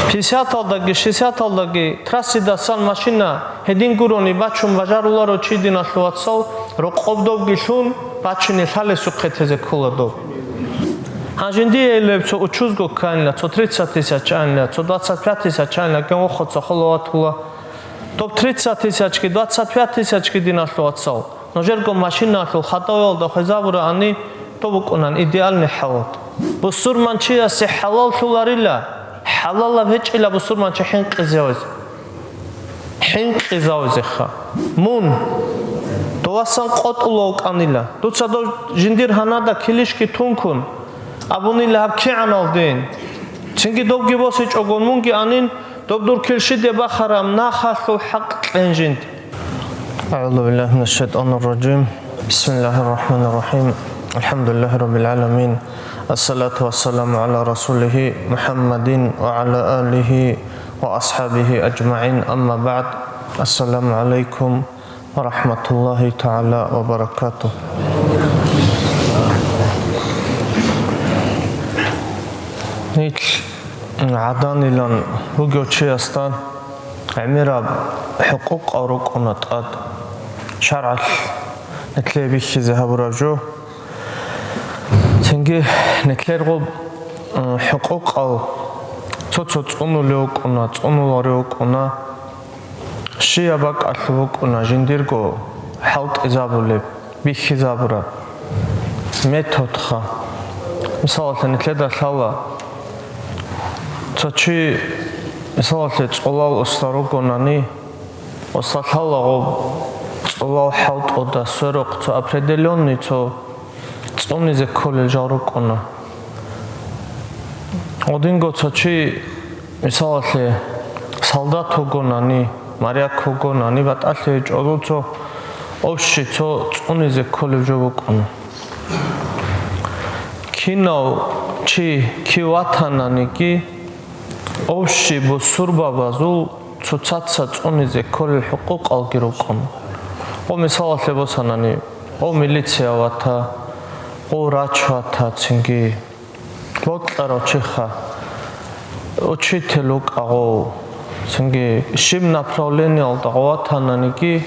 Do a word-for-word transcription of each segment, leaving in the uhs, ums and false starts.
Пятидесяталдаги шестидесяталдаги трассидасан машина гьедин гурони бачун бажаруларо чи, диналъул вацал, рокъоб добги лъун бачине лъалесухъе тезе ккола доб. Гьанже жиндие илеб цо учузго кканила, цо тридцать тысяч анила, цо двадцать пять тысяч анила, гьеб вохоца хола ватула. Доб тридцать тысячги, двадцать пять тысячги, диналъул вацал, нужерго машиналъул хадавалда хвезабураани, доб букӀунан идеальный хӀалат. Бусурманчиясе хӀалаллъуларила хӀалалаб гьечӀила бусурманчи хӀинкъизавизе. ХӀинкъизавизеха. Мун, довасан къотӀулав кӀанила. Дуца дов жиндир гьанада килищги тункун абунила гьаб кигӀанал дин. Цинги добги босичӀого мунги анин, доб дур килщиде бахараб нахалъул хӀакъ кьен жинди. أعوذ بالله من الشيطان الرجيم. بسم الله الرحمن الرحيم. الحمد لله رب العالمين. الصلاة والسلام على رسوله محمد وعلى آله وأصحابه أجمعين. أما بعد. السلام عليكم ورحمة الله تعالى وبركاته. Нилъ гӀаданилан вугев чиясда гӀемераб хӀукъукъал рукӀуна тӀад, шаргӀалъ нилъее бихьизе гьабураб жо. Цинги нилъер гъоб, м, хӀукъукъал цо-цо цӀунулев вукӀуна, цӀунуларев вукӀуна. Щияб бакӀалъуб букӀуна жиндирго хӀалтӀизабулеб, бихьизабураб методха. Мисалалъе, нилъеда лъала, цо чи, мисалалъе, цӀолал уста ругонани, уста лъала гъоб цӀолал хӀалтӀуда сверухъ цо определённый цо цӀунизе кколел жал рукӀуна. Гъодинго цо чи, мисалалъе, солдат вугонани, моряк вугонани, батӀалъи гьечӀо, гьезул цо общий цо цӀунизе кколеб жо букӀуна. Кинав чи кив ватананиги, общий бусурбабазул цоцаца цӀунизе кколел хӀукъукъалги рукӀуна. Гъо, мисалалъе босанани, гъо, милиция вата, гъо, врач вата, цинги бокьарав чиха, учитель вукӀа гъов, цинги щиб направлениялда гъов ватананиги,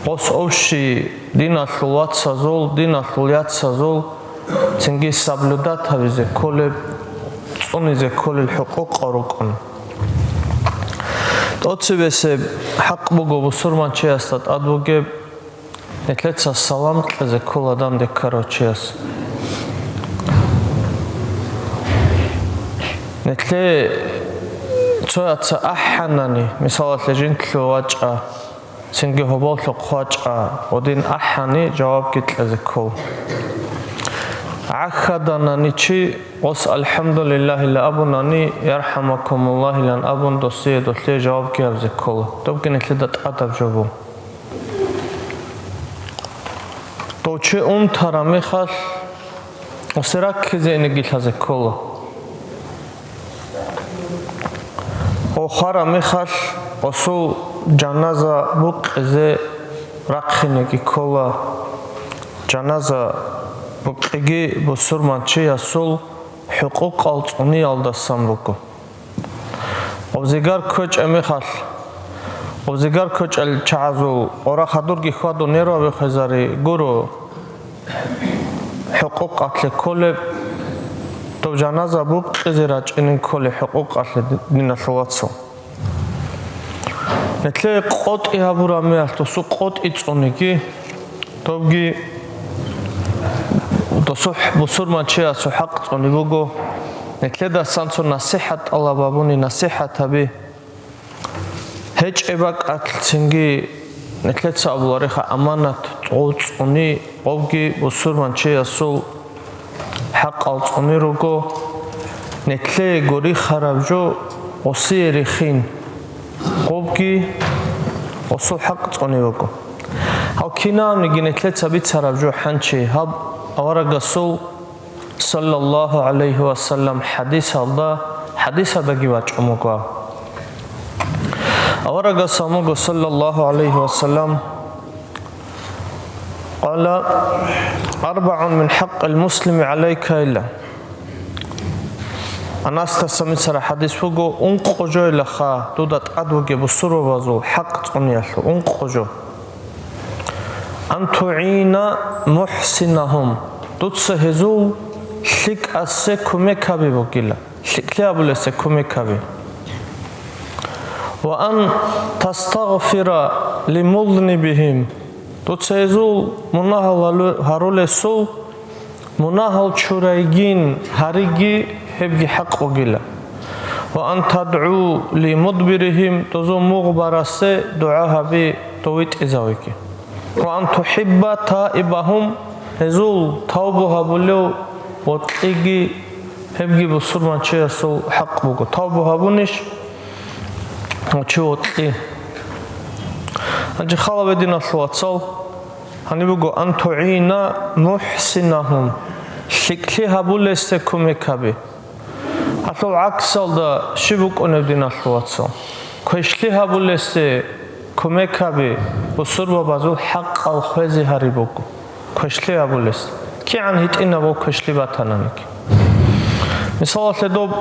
гъос общий диналъул вацазул, диналъул яцазул цинги соблюдать гьабизе кколеб, цӀунизе кколел хӀукъукъал рукӀун. ТӀоцебесеб хӀакъ буго бусурманчиясда тӀад бугеб, нилъеца салам кьезе ккола данде ккарав чияс. Нилъее цояца ахӀанани, мисалалъе, жинтлъу вачӀа, цинги гьоболлъухъ вачӀа, гъодин ахӀани жавабги кьезе ккол. ГӀахьаданани чи, гъос «АлхӀамдулиллагьила» абунани, «ЯрхӀамакумуллагьилан» абун, досие долъие жавабги гьабизе ккола. Добги нилъеда тӀадаб жо буго. Дов чи унтараб мехалъ, гъосе раккизе инеги лъазе ккола. Гъов хвараб мехалъ, гъосул жаназа букъизе рахъинеги ккола. Жаназа букъиги бусурманчиясул хӀукъукъал цӀуниялдасан буго. Гъоб зигар кквечӀеб мехалъ, гъоб зигар кквечӀел чагӀазул къора хадурги хьвадун нерваби хвезари гуро хӀукъукъалъе кколеб, доб жаназа букъизе рачӀинин кколеб хӀукъукъалъе, диналъул вацал. Нилъее къотӀи гьабураб мехалъ досу къотӀи цӀуниги, добги досу бусурманчиясул хӀакъ цӀуни буго. Нилъедасан цо насихӀат тӀалаб гьабуни насихӀат гьаби. ГьечӀеб бакӀалъ цинги нилъеца абулареха аманат гъов цӀуни, гъобги бусурманчиясул хӀакъал цӀуни руго, нилъеего рихараб жо гъосие рихин, гъобги гъосул хӀакъ цӀуни буго. Гьал кинабниги нилъеца бицараб жо хӀанчи, гьаб аварагасул, саллаллагьу гӀалайгьи ва саллам, хӀадисалда, хӀадисалдаги вачӀун буго. Аварагас абун буго, саллаллагьу гӀалайгьи ва саллам, قال: أربع من حق المسلم عليك إلا. Анасдаса бицараб хадис буго, ункъо жойилаха дуда тӀад бугеб бусурбабазул хӀакъ цӀуниялъул, ункъо жо. Ан тугӀина мухӀсинагьум, дуца гьезул лъикӀасе кумек гьаби бугила, лъикӀлъи гьабулесе кумек гьаби. Ва ан тастагъфира лимузнибигьим, дуца гьезул мунагьал гьарулесул, мунагьал чурайгин гьариги, гьебги хӀакъ бугила. Ва ан тадгӀу лимудбиригьим, дозул мугъ барасе дугӀа гьаби, дов витӀизавеги. Ва ан тухӀибба таибагьум, гьезул тавбу гьабулев вокьиги, гьебги бусурманчиясул хӀакъ буго. Тавбу гьабунищ чи вокьи? Гьанже хал гьабе, диналъул вацал, гьаниб буго, ан тугӀина мухӀсинагьум, лъикӀлъи гьабулесе кумек гьаби. Гьалъул гӀаксалда щиб букӀунеб, диналъул вацал? Квешлъи гьабулесе кумек гьаби бусурбабазул хӀакъал хвезе гьари буго. Квешлъи гьабулес. КигӀан гьитӀинаб квешлъи батананиги. Мисалалъе, доб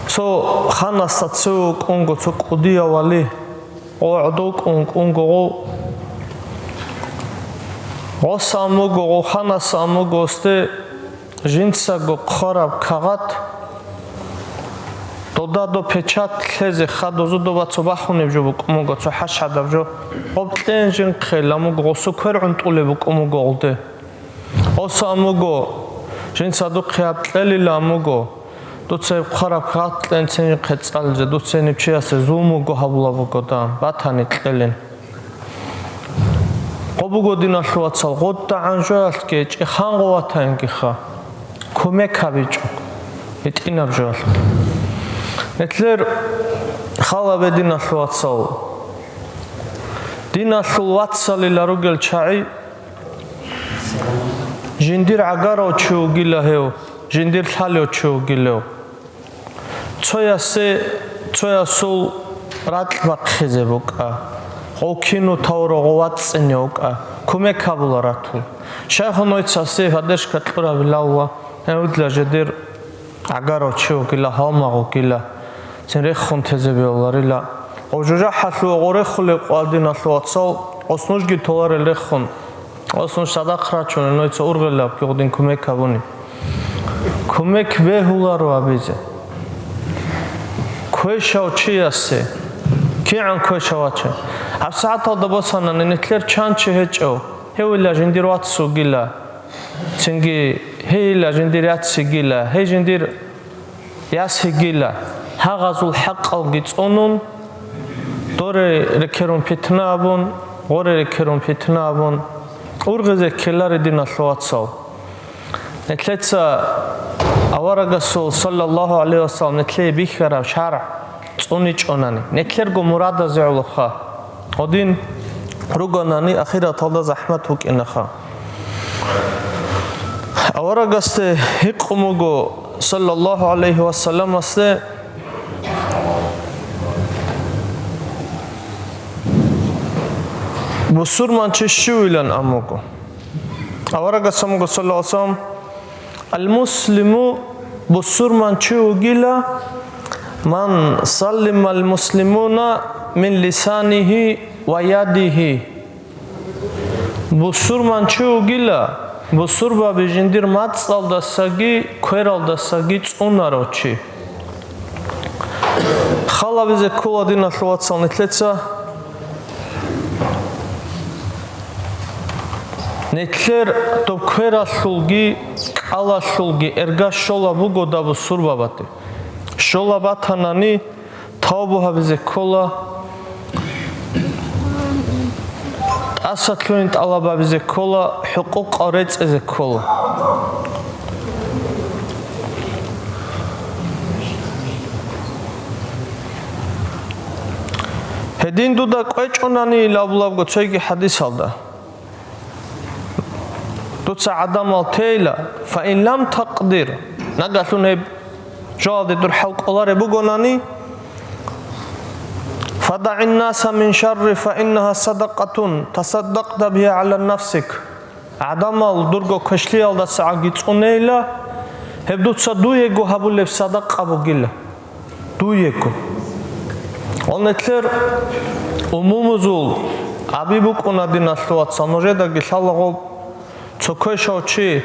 цо ханасда цеве вукӀунго цо кӀудияв вали, гъо гӀодов кӀун кӀунго гъо, гъоса амуго, гъо ханаса амуго гъосде жинцаго хъвараб кагъат, дода доб печать лъезе ха, дозу доба цо бахунеб жо букӀун буго, цо хӀашгӀадаб жо. Гъоб кьен жинхъе ламуго, гъосу квер гӀунтӀулеб букӀун буго гъолде. Гъоса амуго, жинца духъе гьаб кьелила амуго, дуца гьеб хъвараб кагъат кьен цин жинхъе цӀализе, дуца гьениб чиясе зулмуго гьабула буго дан, батани кьелин. Гъо буго, диналъул вацал, гъоддагӀан жоялъги гьечӀи, ханго ватаниги ха. Кумек гьабичӀо гьитӀинаб жоялъ. Нилъер хал гьабе, диналъул вацал. Диналъул вацалила ругел чагӀи, жиндир гӀагарав чи вугила гьев, жиндир лъалев чи вугилев. Цоясе, цоясул ракь бахъизе букӀа, гъов кину тавро, гъов вацӀцӀине вукӀа, кумек гьабула ратун. Щайха нойцасе поддержка кьурабилавва, гьевдла жидер гӀагарав чи вугила, гьалмагъ вугила, цин рехун тезе бегьуларила. Гъов жужахӀалъув гъорехулеб къвал, диналъул вацал, гъос нужги толарел рехун. Ос нуж садахъ рачунел, нойца ургъелабги гъудин кумек гьабуни. Кумек бегьуларо абизе. Квешав чиясе. КигӀан квешав ваче? ГьабсагӀаталда босанани, нилъер чан чи гьечӀев, гьевила жиндир ваццугила, цинги гьейила жиндир яццигила, гьей жиндир ясигила, гьагъазул хӀакъалги цӀунун, доре рекерун питна абун, гъоре рекерун питна абун, ургъизе ккелари, диналъул вацал. Нилъеца аварагасул, саллаллагьу гӀалайгьи вассалам, нилъее бихьараб шаргӀ цӀуничӀонани, нилъерго мурадазе гӀолоха. Гъодин ругонани ахираталда захӀмат букӀинаха. Аварагасде гьикъун буго, саллаллагьу гӀалайгьи вассаламасде, бусурманчи щивилан амуго. Аварагас амуго, саллаллагьу гӀалайгьи вассалам, Ал-муслиму, бусурманчи вугила, ман салимал муслимуна мин лисанихи ва ядихи. Бусурманчи вугила, бусурбаби жиндир мацӀалдасаги квералдасаги цӀунарав чи. Хал гьабизе ккола, диналъул вацал, нилъеца. Нилъер доб квералъулги кӀалалъулги эрга щола буго доб бусурбабаде. Щола батанани, тавбу гьабизе ккола, тӀаса лъугьин тӀалаб гьабизе ккола, хӀукъукъал рецӀизе ккола. Гьедин дуда кӀвечӀонани, ил абулабго цойги хадисалда, дуца гӀадамал тейила, фаин лам такъдир, нагагьлъун гьеб жоялде дур хӀал кӀолареб бугонани, фадагӀин наса мин шарри фаиннагьа садакъатун тасаддакъта бигьа гӀала нафсик. ГӀадамал дурго квешлъиялдасагӀаги цӀунейила, Гьеб дуца дуего гьабулеб садакъа бугила. Дуего. Гьал нилъер умумузул аби букӀуна, диналъул вацал, нужедаги лъалаго, цо квешав чи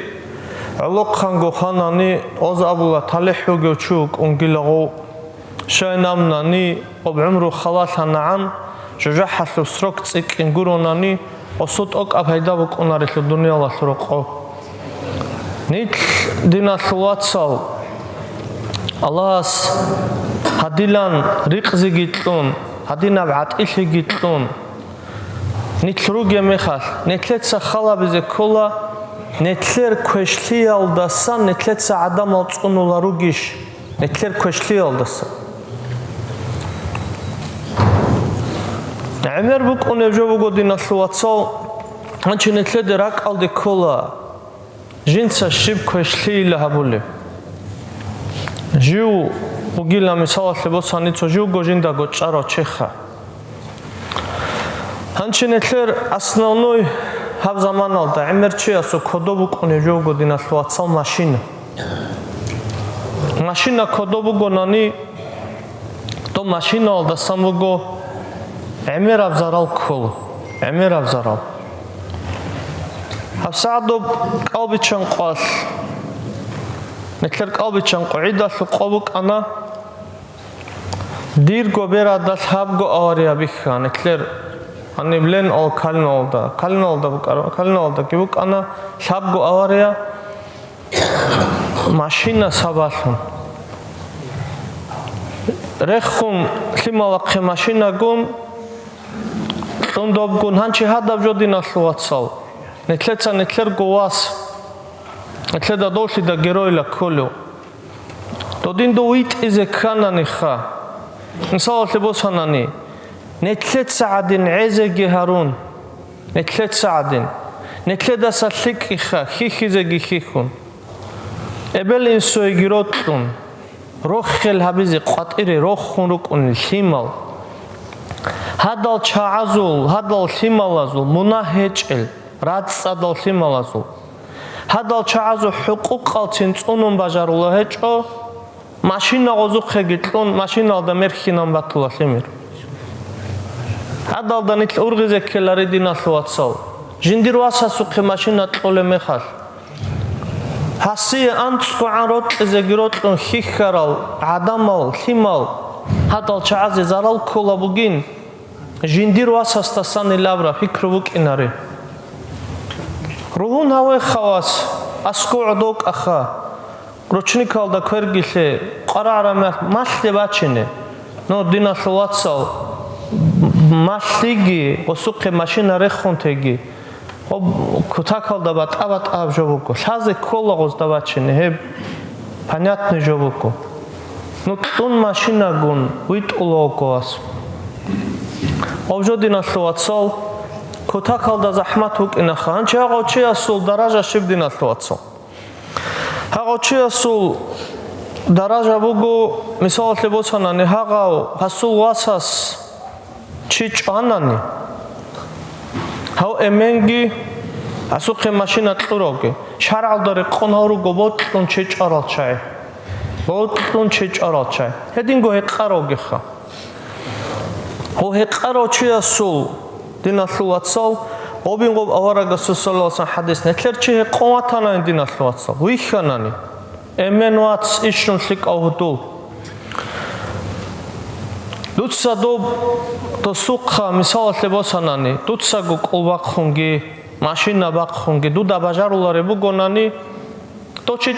гӀолохъанго хванани, оз абула, талихӀ вугев чи вукӀунгилаго, щай намунани, гъоб гӀумру халалъанагӀан, жужахӀалъул срок цӀикӀкӀин гуронани, осул тӀокӀаб пайда букӀунарелъул дуниялалъул рокъоб. Нилъ, диналъул вацал, Аллагьас гьадилан ризкъиги кьун, гьадинаб гӀатӀилъиги кьун, нилъ ругеб мехалъ, нилъеца халабизе ккола, нилъер квешлъиялдасан нилъеца гӀадамал цӀунула ругищ? Нилъер квешлъиялдаса. ГӀемер букӀунеб жо буго, диналъул вацал, гьанчи нилъеде ракӀалде ккола жинца щиб квешлъийила гьабулеб. Жив вугила, мисалалъе босани, цо живго жиндаго чӀарав чиха. Гьанчи нилъер основной гьаб заманалда гӀемер чиясул кодоб букӀунеб жо буго, диналъул вацал, машина. Машина кодоб бугонани, доб машинаялдасан буго гӀемераб зарал ккола, гӀемераб зарал. ГьабсагӀат доб кӀалбиччанкъоялъ, нилъер кӀалбиччанкъо гӀидалъул къо букӀана, дирго берада лъабго авария бихьана, нилъер гьаниб Ленин-Калиновалда, Калиновалда букӀара-, Калиновалдаги букӀана лъабго авария, машина сабаблъун. Рехун, лъималахъе машинагун, кьун добгун, гьанчи гьадаб жо, диналъул вацал. Нилъеца нилъерго вас, нилъеда довлъида геройила кколев. Додин дов витӀизе ккананиха. Мисалалъе босанани, нилъеца гӀадин гӀезеги гьарун, нилъеца гӀадин, нилъедаса лъикӀиха, хьихьизеги хьихьун. Эбел-инсуеги рокьун, рохел гьабизе къватӀире рохун рукӀунел лъимал. Гьадал чагӀазул, гьадал лъималазул мунагь гьечӀел, рацӀцӀадал лъималазул. Гьадал чагӀазул хӀукъукъалцин цӀунун бажарула гьечӀо, машина гъозухъеги кьун, машиналда мерхьинан батула лъимер. Гьадалда нилъ ургъизе ккелари, диналъул вацал, жиндир васасухъе машина кьолеб мехалъ. Гьасие анцӀгогӀан рокьизеги рокьун хьихьарал гӀадамал, лъимал, гьадал чагӀазе зарал ккола бугин, жиндир васасдасанил абураб пикру букӀинаре. Ругьун гьавеха, вас, аскӀов гӀодов кӀаха, ручникалда квергилъе, къварагӀараб мехалъ малъе бачине. Ну, диналъул вацал, малъиги, гъосухъе машина рехун теги, гьоб кутакалда батӀа-батӀа гьаб жо буго. Лъазе ккола гъозда бачине, гьеб понятный жо буго. Ну, кьун машинагун витӀула вуго, вас. Гьоб жо, диналъул вацал, кутакалда захӀмат букӀинаха. Гьанчи гьагъав чиясул даража щиб, диналъул вацал? Гьагъав чиясул даража буго, мисалалъе босанани, гьагъав гьасул васас чи чӀванани, гьав эменги, гьасухъе машина кьуравги, шаргӀалда рекъон гьав руго бокьун чи чӀварал чагӀи. Бокьун чи чӀварал чагӀи. Гьединго гьекъаравгиха. Гьев гьекъарав чиясул, диналъул вацал, гъобин гъоб аварагасул саллаллаху алейхи ва саллям хадис, нилъер чи гьекъон ватанани, диналъул вацал, вихьанани, эмен вац, ишун лъикӀав гьудул. Дуца доб досухъа, мисалалъе босанани, дуцаго кӀул бахъунги, машина бахъунги дуда бажарулареб бугонани, дов чи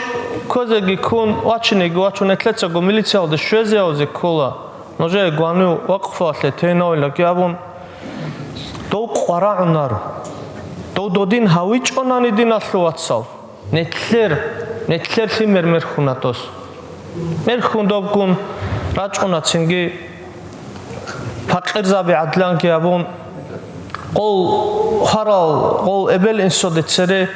кквезеги ккун, вачинеги вачун, нилъецаго милициялде щвезе гьавзе ккола, нужее гванив вакъфалъе тейнавилаги абун, дов къварагӀунаро. Дов додин гьавичӀонани, диналъул вацал, нилъер, нилъер лъимер мерхьуна дос. Мерхьун добгун рачӀуна цинги, пакъирзаби гӀадланги абун, гъол хварал, гъол эбел-инсуде цере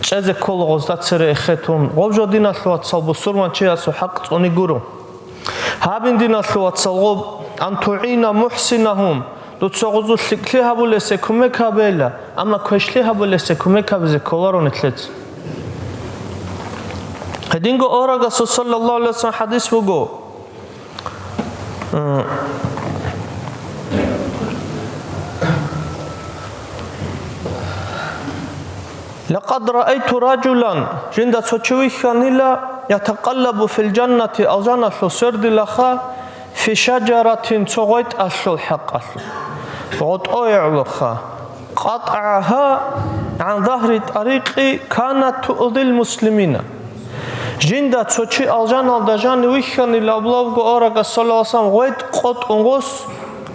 чӀезе ккола гъозда цере эхетун. Гъоб жо, диналъул вацал, бусурманчиясул хӀакъ цӀуни гуро. Гьабин, диналъул вацал, гъоб, ан тугӀина мухӀсинагьум, дуца гъозул лъикӀлъи гьабулесе кумек гьабейла, амма квешлъи гьабулесе кумек гьабизе кколаро нилъеца. Гьединго аварагасул саллаллагьу гӀалайгьи вассалам хӀадис буго. Лакъад раайту ражулан, жинда цо чи вихьанила, ятакъаллабу фил жаннати, алжаналъул свердилаха, фи шаджаратин, цо гъветӀалъул хӀакъалъулъ. ГъотӀое гӀолоха. КъатӀагӀагьа гӀан загьри тӀарикъи канат туъзил муслимина. Жинда цо чи алжаналда жанив вихьанила абулебго аварагас саллаллагьу гӀалайгьи вассалам, гъветӀ къотӀун гъос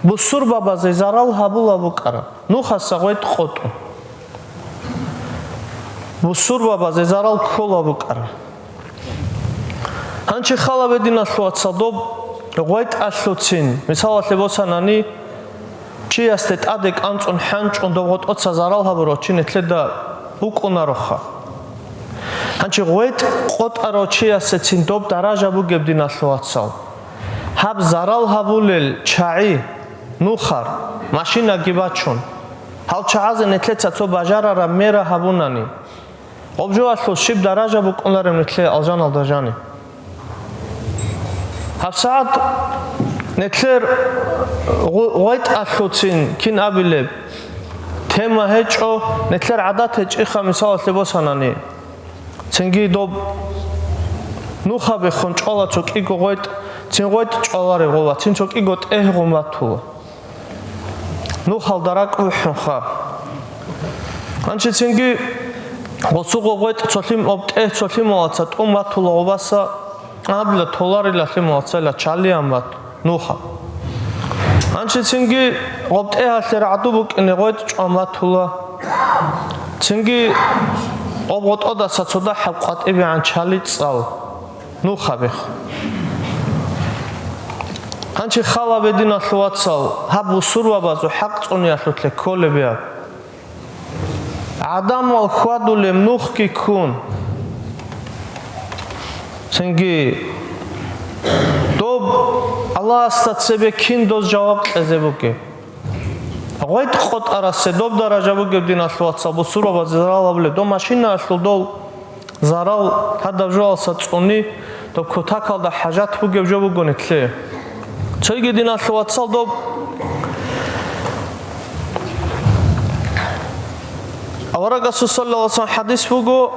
бусурбабазе зарал гьабулеб букӀараб, нухаса гъветӀ къотӀун. Бусурбабазе зарал кколеб букӀараб. Гьанчи хал гьабе, диналъул вацал, доб гъветӀалъуцин, мисалалъе босанани, чиясде тӀаде кӀанцӀун хӀанчӀун доб гъотӀоца зарал гьабурав чи нилъеда вукӀунароха. Гьанчи гъветӀ къотӀарав чиясецин доб даража бугеб, диналъул вацал. Гьаб зарал гьабулел чагӀи, нухар, машинаги бачун, гьал чагӀазе нилъеца цо бажарараб мера гьабунани, гъоб жоялъул щиб даража букӀунареб нилъее алжаналда жаниб? ГьабсагӀат нилъер гъу-, гъветӀалъуцин кин абилеб тема гьечӀо, нилъер гӀадат гьечӀиха, мисалалъе босанани. Цинги доб нухабехун чӀвала цо кӀиго гъветӀ, цин гъветӀ чӀвалареб гъоба, цин цо кӀиго тӀегь гъун батула. Нухалда ракӀ бухӀунха. Гьанчи цинги гъосуго гъветӀ цолъим-, об тӀегь цолъималаца тӀун батула гъобаса, абила толарила лъималацайила чалиян бат нуха. Гьанчи цинги гъоб тӀегьалъе рагӀду букӀине гъветӀ чӀван батула. Цинги гъоб гъотӀодаса цо дагьаб къватӀибегӀан чали цӀал. Нухабех. Гьанчи хал гьабе, диналъул вацал, гьаб бусурбабазул хӀакъ цӀуниялъулъе кколеб я. ГӀадамал хьвадулеб нухги ккун. Цинги доб Аллагьасда цебе кин доз жаваб кьезе бугеб? ГъветӀ къотӀарасе доб даража бугеб, диналъул вацал, бусурбабазе зарал гьабулеб, доб машинаялъул дол зарал гьадаб жоялса цӀуни, доб кутакалда хӀажат бугеб жо буго нилъее. Цойги, диналъул вацал, доб аварагасул саллаллагьу гӀалайгьи вассалам хӀадис буго: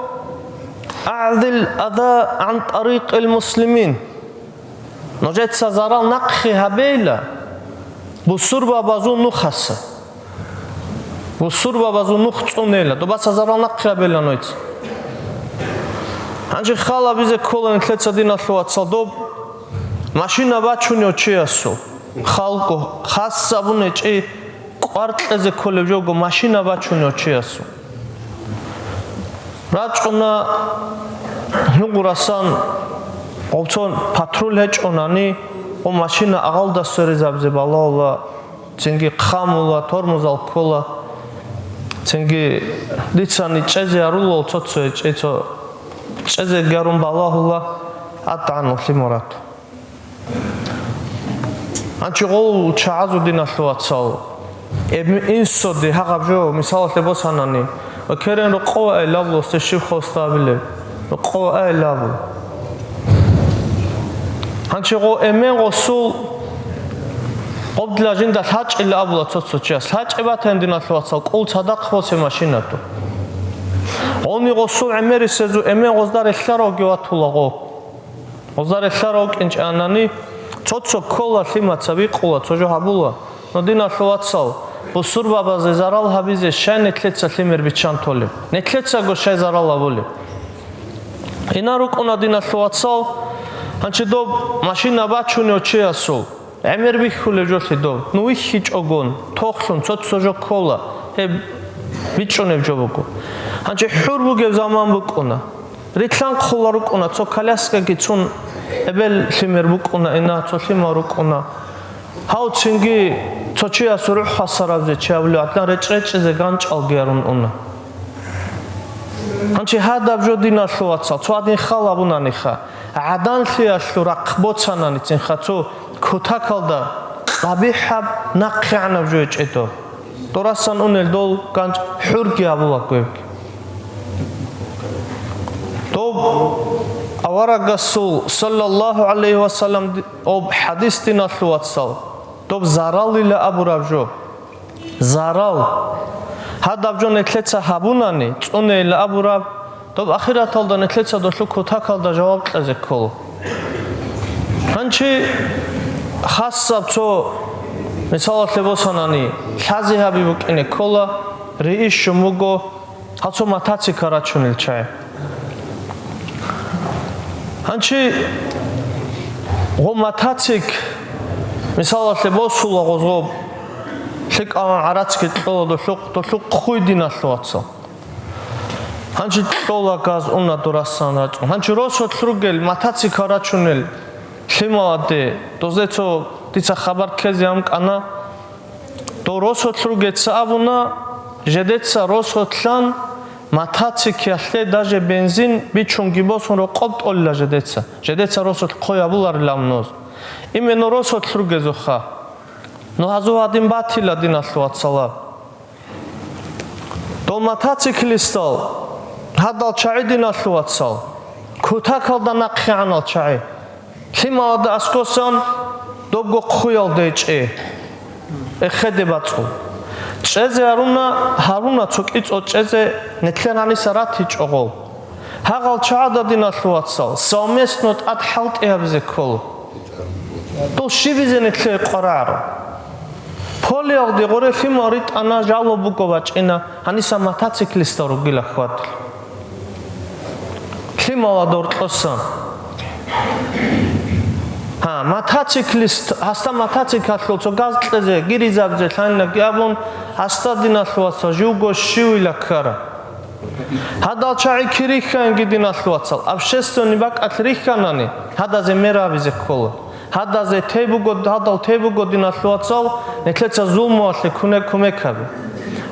«АгӀзил аза гӀан тӀарикъил муслимин». Нужеца зарал нахъе гьабейла бусурбабазул нухаса. Бусурбабазул нух цӀунейла, добаса зарал нахъе гьабейла нойца. Гьанже хал гьабизе ккола нилъеца, диналъул вацал, доб машина бачунев чиясул, халкъо хас абун гьечӀей кӀвар кьезе кколеб жого машина бачунев чиясул. РачӀуна гьугъурасан, гъобцон патруль гьечӀонани, гъо машина агъалда сверизабизе балагьула, цинги хъамула, тормозал ккола, цинги дицани чӀезе арулал цо-цо гьечӀей, цо чӀезе гьарун балагьула, атӀануллъи мурад. Гьанчи гъол чагӀазул, диналъул вацал, эб-, инсоде гьагъаб жо, мисалалъе босанани, ва керен рокъов ай лавлосде щиб хостабилеб, рокъов ай лаву. Гьанчи гъо эмен гъосул гъобдила жинда лъачӀила абула цо-цо чияс. ЛъачӀеб батани, диналъул вацал, кӀул цадахъ босе машинату. Гъони гъосул гӀемерисезу эмен гъозда релълъаравги ватула гъо. Гъозда релълъарав вукӀинчӀанани, цо-цо ккола лъимаца, бикъула, цо жо гьабула. Но, диналъул вацал, бусурбабазе зарал гьабизе щай нилъеца лъимер биччан толеб? Нилъецаго щай зарал гьабулеб? Ина рукӀуна, диналъул вацал, гьанчи доб машина бачунев чиясул гӀемер бихьулеб жо лъидав, ну вихьичӀогон, тохлъун цо-цо жо ккола, гьеб бичӀчӀунеб жо буго. Гьанчи хӀур бугеб заман букӀуна. Рилълъанхъула рукӀуна, цо коляскаги цун, эбел лъимер букӀуна ина, цо лъимал рукӀуна. Гьав цинги цо чияс рухӀ хвасарабзе чи абулев, гӀадлан речӀ-речӀизе ганчӀалги ярун уна. Гьанчи гьадаб жо, диналъул вацал, цо гьадин хал абунаниха. ГӀаданлъиялъул рахъ боцананицинха цо кутакалда къабихӀаб, нахъегӀанаб жо гьечӀеб доб. Дорасан унел дол ганч хӀурги гьабулаго гьебги. Доб Аварагасул, саллаллагьу гӀалайгьи ва саллам, ди-, об хӀадис, диналъул вацал, доб заралила абураб жо. Зарал. Гьадаб жо нилъеца гьабунани, цӀунейила абураб, доб ахираталда нилъеца долъул кутакалда жаваб кьезе ккола. Гьанчи хасаб цо, мисалалъе босанани, лъазе гьаби букӀине ккола, рииш жо буго, гьал цо мотоцикл рачунел чагӀи. Гьанчи гъо мотоцикл, мисалалъе босула гъозгъоб, лъикӀалан гӀарацги кьола долъухъ, долъухъ хъуй, диналъул вацал. Гьанчи кьола газ уна дурасан рачӀун. Гьанчи росулъ ругел мотоцикл рачунел лъималаде, дозе цо дица хабар ккезе амкӀана, дов росулъ ругеца абуна, жедеца росулъан мотоциклалъе даже бензин бичунги босун рокъоб тӀолила жедеца. Жедеца росулъ хъуй гьабуларила муноз. Именно росулъ ругезухъа. Ну гьазул гьадин батила, диналъул вацалаб. Дов мотоциклистал гьадал чагӀи, диналъул вацал, кутакалда нахъегӀанал чагӀи. Лъималада аскосан добго хъуялде чӀе, эхеде бацӀул. ЧӀезе гьаруна, гьаруна цо кӀицӀо чӀезе, нилъер гьаниса ратичӀого. Гьагъал чагӀада, диналъул вацал, совместно тӀад хӀалтӀи гьабизе ккола. Дол щибизе нилъее къварагӀаро. Полиялде гъоре лъимал ритӀана, жало буго бачӀина, гьаниса мотоциклистал ругила хьвадил. Лъимала доркьосан. Гьа, мотоциклист, гьасда мотоциклалъул цо газ кьезе, гиризабизе лъанилаги абун, гьасда, диналъул вацал, живго щивила ккара. Гьадал чагӀи кирихьанги, диналъул вацал, общественный бакӀалъ рихьанани, гьадазе мер гьабизе ккола. Гьадазе тей буго, гьадал тей буго, диналъул вацал, нилъеца зулмуялъе куне-, кумек гьаби.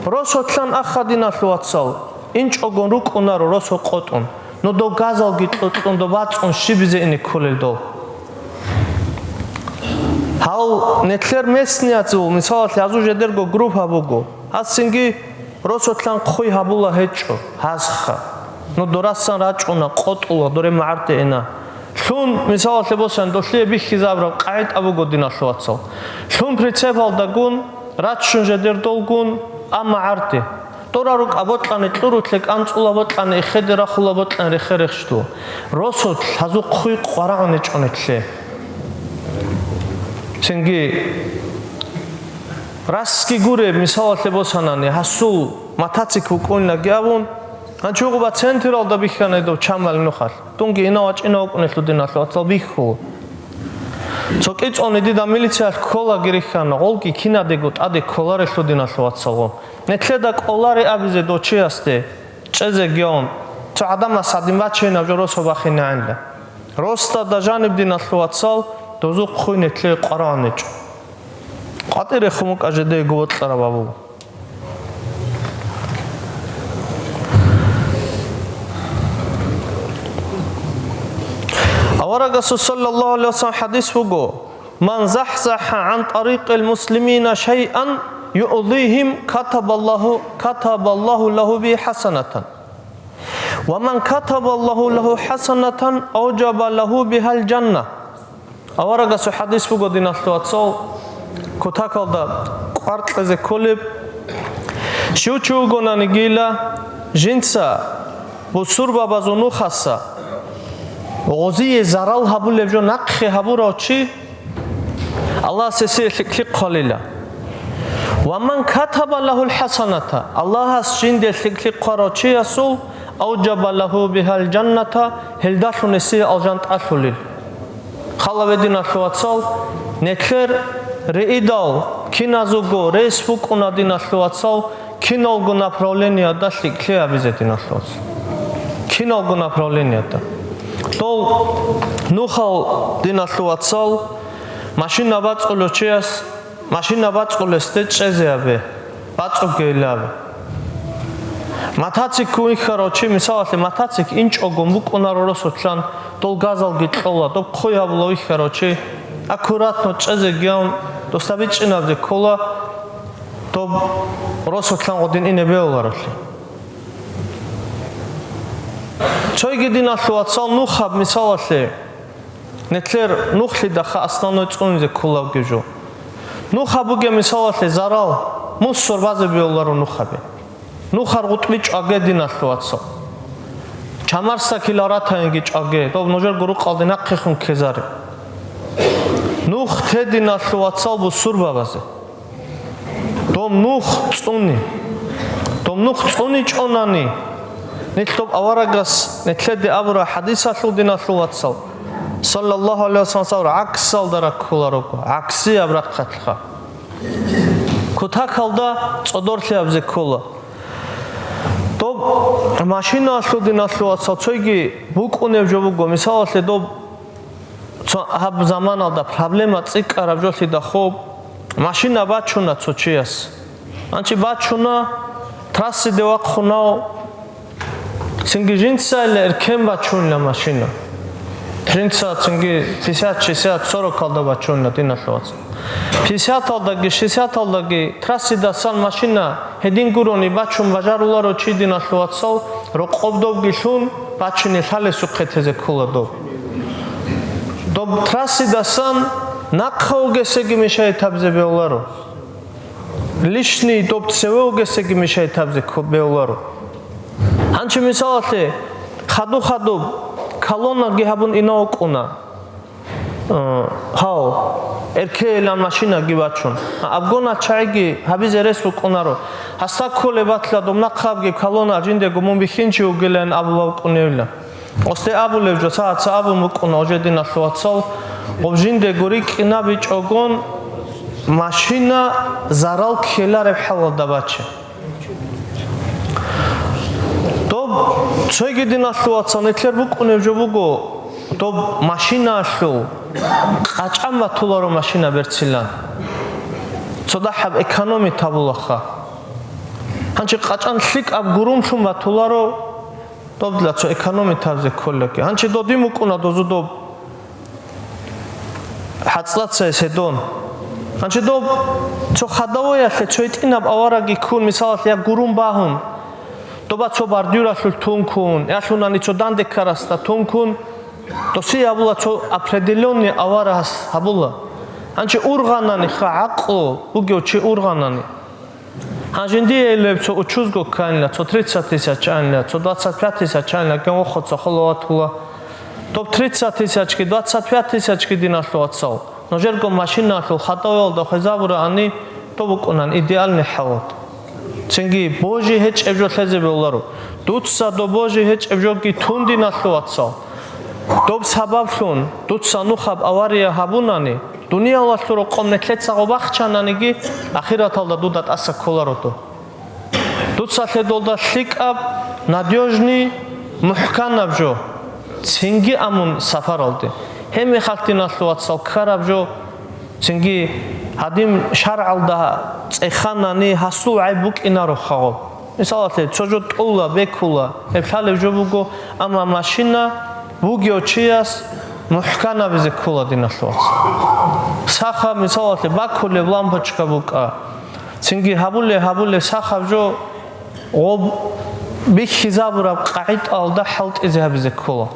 Росулъан аха, диналъул вацал, инчӀогун рукӀунаро росу къотӀун. Ну дов газалги кьукьун, дов бацӀцӀун щибизе ине кколел дов. Гьал нилъер местниязул, мисалалъе, гьазул жедерго группа буго. Гьасинги росулъан хъуй гьабула гьечӀо, гьазха. Ну дорасан рачӀуна, къотӀула, доре магӀарде ина. Лъун, мисалалъе босани, долъие бихьизабураб къагӀида буго, диналъул вацал. Лъун прицепалдагун, раччун жедер долгун, амма гӀарде. Дора рукӀа бокьани кьурулъе, кӀанцӀула бокьани эхеде, рахула бокьани рехе рехщту. Росулъ гьазул хъуй къварагӀун гьечӀо нилъее. Цинги расги гуреб, мисалалъе босанани, гьасул мотоцикл вукӀунаги абун, гьанчугъуба централда бихьанай дов чамал нухалъ. Дунги инав вачӀинав вукӀунелъул, диналъул вацал, бихьула. Цо кӀицӀони дида милициялъ кколаги рихьана, гъолги кинадего тӀаде кколарелъул, диналъул вацалгъун. Нилъеда кӀоларе абизе дов чиясде, чӀезегиян, цо гӀадамас гьадин бачейинаб жо росу бахинегӀанила. Росдада жаниб, диналъул вацал, дозухъ хъуй нилъее къварагӀун гьечӀо. КъватӀире хъумукӀа жедего вокьараб абу. Аварагасул саллаллагьу гӀалайгьи ва саллам хӀадис буго: «Ман захӀзахӀа гӀан тӀарикъил муслимина шайъан юъзигьим, катабаллагьу, катабаллагьу лагьу бигьа хӀасанатан. Ва ман катабаллагьу лагьу хӀасанатан, авжаба лагьу бигьал жанна». Аварагасул хӀадис буго, диналъул вацал, кутакалда кӀвар кьезе кколеб. Щив чи вугонанигила, жинца бусурбабазул нухаса гъозие зарал гьабулеб жо нахъе гьабурав чи, Аллагьас гьесие лъикӀлъи хъвалила. «Ва ман катаба лагьул хӀасаната», Аллагьас жинде лъикӀлъи хъварав чиясул, «авжаба лагьу бигьал жанната», гьелдалъун гьесие алжан тӀалъулел. Хала гьединалъул вацал, нилъер рейдал киназего рейс букӀуна, диналъул вацал, киналго направлениеда лъикӀлъи гьабизе, диналъул вацал. Киналго направлениеда. Дол нухал, диналъул вацал, машина бацӀцӀулев чияс машина бацӀцӀулесде чӀезе гьабе, бацӀцӀугейилан. Мотоцикл вихьарав чи, мисалалъе, мотоцикл инчӀого букӀунаро росулъан, дол газалги кьола, доб хъуй гьабула вихьарав чи, аккуратно чӀезегиян, досда бичӀчӀинабзе ккола, доб росулъан гъодин ине бегьуларавлъи. Цойги, диналъул вацал, нухаб мисалалъе, нилъер нухлъидахъа основной цӀунизе кколабги жо. Нухаб бугеб мисалалъе зарал, мусор базе бегьуларо нухаби. Нухар гъутӀби чӀваге, диналъул вацал. Чамарса килоратаинги чӀваге, доб нужер гурукъалде нахъехун ккезаре. Нух те, диналъул вацал, бусурбабазе. Дом нух цӀуни. Дом нух цӀуни чӀонани, нилъ доб аварагас нилъеде абура хадисалъул, диналъул вацал, саллаллаху гӀалайгьи вассалам, гӀаксалда раккуларого, гӀаксияб рахъалъха. Кутакалда цӀодорлъиябзе ккола. Доб машиналъул, диналъул вацал, цойги букӀунеб жо буго. Мисалалъе, доб цо гьаб заманалда проблема цӀикӀкӀараб жолъидахъо машина бачуна цо чияс. Анчи бачуна, трассиде вахъунав, цинги жинцайилла эркен бачунила машина. Жинца цинги пятьдесят, шестьдесят, сорокалда бачунила, диналъул вацал. Пятьдесяталдаги, шестьдесяталдаги трассидасан машина гьедин гурони бачун бажаруларо чи, диналъул вацал, рокъоб добги лъун бачине лъалесухъе тезе ккола доб. Доб трассидасан нахъа вугесеги мешайи табзе бегьуларо. Лишний доб цеве вугесеги мешайи табзе кко-, бегьуларо. Гьанчи мисалалъе, хаду-хадуб колоннаги гьабун инав вукӀуна. Э, гьав, эркейилан машинаги бачун. Абгонал чагӀиги гьабизе рес букӀунаро. Гьасда кколеб батла, доб нахъабги колонна жиндего мун бихьинчи вугилан абулев вукӀуневила. Осде абулев жо, цаца абун букӀуна, оже, диналъул вацал, гъоб жиндего рикӀкӀинабичӀогон машина зарал ккелареб хӀалалда баче. Доб цойги, диналъул вацал, нилъер букӀунеб жо буго, доб машинаялъул къачӀан батуларо машина берцилан. Цо дагьаб экономить гьабулаха. Гьанчи къачӀан лъикӀаб гурумлъун батуларо, доб дила цо экономить гьабизе кколаги. Гьанчи додин букӀуна дозу доб хӀацӀлъацайе седон. Гьанчи доб цо хадавоялъе цо гьитӀинаб авараги ккун, мисалалъе, я гурун багьун, доба цо бордюралъулъ тункун, я лъунани цо данде ккарасда тункун, досие гьабула цо определённый аварагас гьабула. Гьанчи ургъанани ха гӀакълу бугев чи ургъанани. Гьанже диелеб цо учузго кканила, цо тридцать тысяч анила, цо двадцать пять тысяч анила, гьанже вохоца холо ватула. Доб тридцать тысячги, двадцать пять тысячги, диналъул вацал, нужерго машиналъул хадавалда хвезабураани, доб букӀунан идеальный хӀалат. Цинги божи гьечӀеб жо лъезе бегьуларо. Дуца доб божи гьечӀеб жоги тун, диналъул вацал. Доб сабаблъун дуца нухаб авария гьабунани, дуниялалъул рокъоб нилъеца гъо бахчананиги, ахираталда дуда тӀаса кколаро доб. Дуца лъедолда лъикӀаб, надёжный, мухӀканаб жо, цинги амун сапаралде. Гьеб мехалъ, диналъул вацал, ккараб жо, цинги гьадин шаргӀалда цӀеханани гьасул гӀайб букӀинаро хагъаб. Мисалалъе, цо жо тӀула, бекула, гьеб лъалеб жо буго, амма машина бугев чияс мухӀканабизе ккола, диналъул вацал. Саха, мисалалъе, бакулеб лампочка букӀа, цинги гьабуле, гьабуле сахаб жо гъоб бихьизабураб къагӀидалда хӀалтӀизе гьабизе ккола.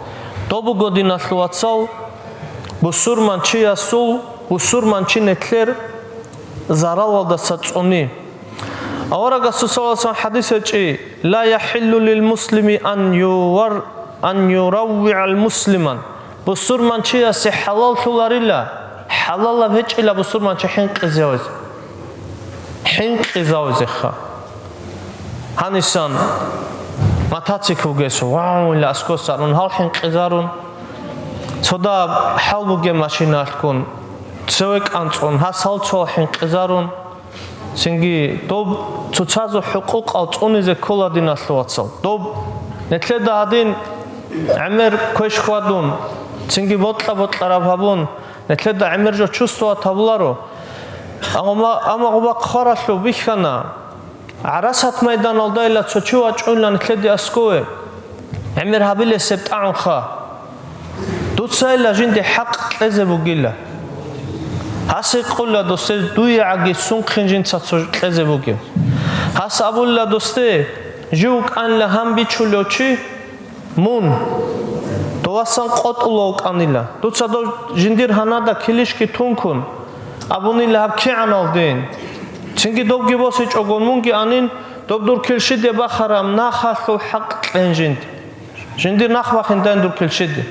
Доб буго, диналъул вацал, бусурман чиясул, бусурман чи нилъер заралалдаса цӀуни. Аварагасул саллаллаху гӀалайгьи ва саллам хадис гьечӀи: «Ла яхӀиллу лил муслими ан ювар-, ан юраввигӀал муслиман». Бусурманчиясе хӀалаллъуларила, хӀалалаб гьечӀила бусурманчи хӀинкъизавизе. ХӀинкъизавизеха. Гьанисан мотоцикл гесун, вагьула аскоса рун, гьал хӀинкъизарун. Цодаб хӀал бугеб машиналъгун, цеве кӀанцӀун, гьас гьал цо хӀинкъизарун. Цинги доб цоцазул хӀукъукъал цӀунизе ккола, диналъул вацал. Доб нилъеда гьадин гӀемер квеш хьвадун, цинги бокьа-бокьараб гьабун, нилъеда гӀемер жо чувствовать гьабуларо. Амма, амма гъуба хъваралъув бихьана, ГӀарасат майданалдайила цо чи вачӀунила нилъеде аскове, гӀемер гьабилесеб тӀагӀунха. Дуцайила жинде хӀакъ кьезе бугила. Гьас гьикъула досде, дуе гӀаги сунхъин жинца цо кьезе бугеб. Гьас абула досде, жив вукӀанила гьан бичулев чи, Мун, довасан къотӀулав вукӀанила. Дуца дов жиндир гьанада килищги тункун, абунила гьаб кигӀанал дин. Цинги довги босичӀого мунги анин, доб дур килщиде бахараб нахалъул хӀакъ кьен жинди. Жиндир нах бахиндайн дур килщиде.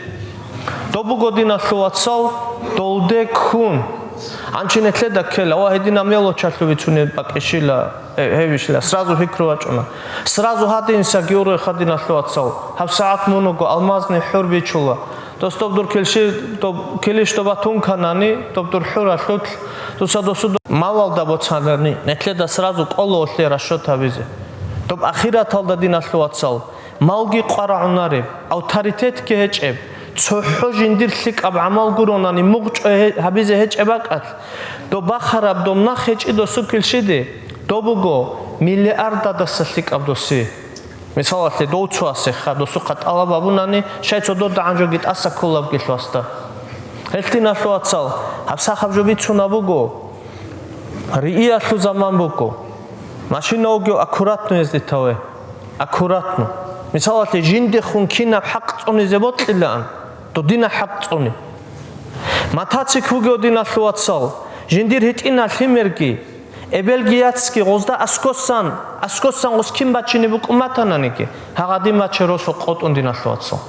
Доб буго, диналъул вацал, долде ккун. Анчи нетлъеда ккела, ва гьединаб мелочалъув бицунеб бакӀищила, э, гьевищила, сразу пикру бачӀуна. Сразу гьадинсаги ургъеха, диналъул вацал. ГьабсагӀат мун вуго, алмазный хӀур бичула. Дос доб дур килщи-, доб килищ доба тунканани, доб дур хӀуралъулъ, дуца досу доб малалда боцанани, нетлъеда сразу кӀоло гьелъие расчет гьабизе. Доб ахираталда, диналъул вацал, малги къварагӀунареб, авторитетги гьечӀеб, цохӀо жиндир лъикӀаб гӀамал гуронани мугъчӀвай гье-, гьабизе гьечӀеб бакӀалъ, доб бахараб доб нах гьечӀи досу килщиде, доб буго миллиардадаса лъикӀаб досе. Мисалалъе, дов цо асеха, досухъа тӀалаб абунани, щай цо додагӀан жоги тӀаса кколабги лъвасда. Гьелъ, диналъул вацал, гьабсахаб жо бицунаб буго, рииялъул заман буго. Машина вугев аккуратно ездитаве. Аккуратно. Мисалалъе, жиндехун кинаб хӀакъ цӀунизе бокьилаан, додина хӀакъ цӀуни. Мотоцикл вугев, диналъул вацал, жиндир гьитӀина лъимерги, эбелги яцги гъозда аскосан, аскосан гъос кин бачине букӀун батананиги, гьагъадин баче росу къотӀун, диналъул вацал.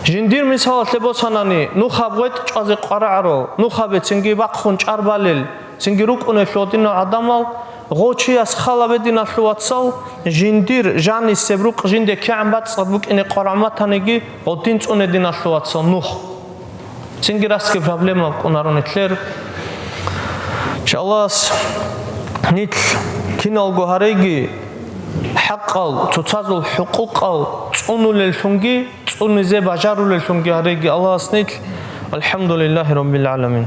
Жиндир мисалалъе босанани, нухаб гъветӀ чӀвазе къварагӀаро, нухабе цинги бахъун чӀарбалел, цинги рукӀунелъул гьадинал гӀадамал, гъо чияс хала бе, диналъул вацал, жиндир жанисеб рукъ жинде кигӀан бацӀцӀад букӀине къварагӀун батаниги, гъодин цӀуне, диналъул вацал, нух. Цинги расги проблема букӀунаро нилъер. Иншаллагь, нилъ киналго гьареги хӀакъал, цоцазул хӀукъукъал цӀунулеллъунги, цӀунизе бажарулеллъунги гьареги Аллагьас нилъ. АлхӀамдулиллагьи раббил гӀаламин.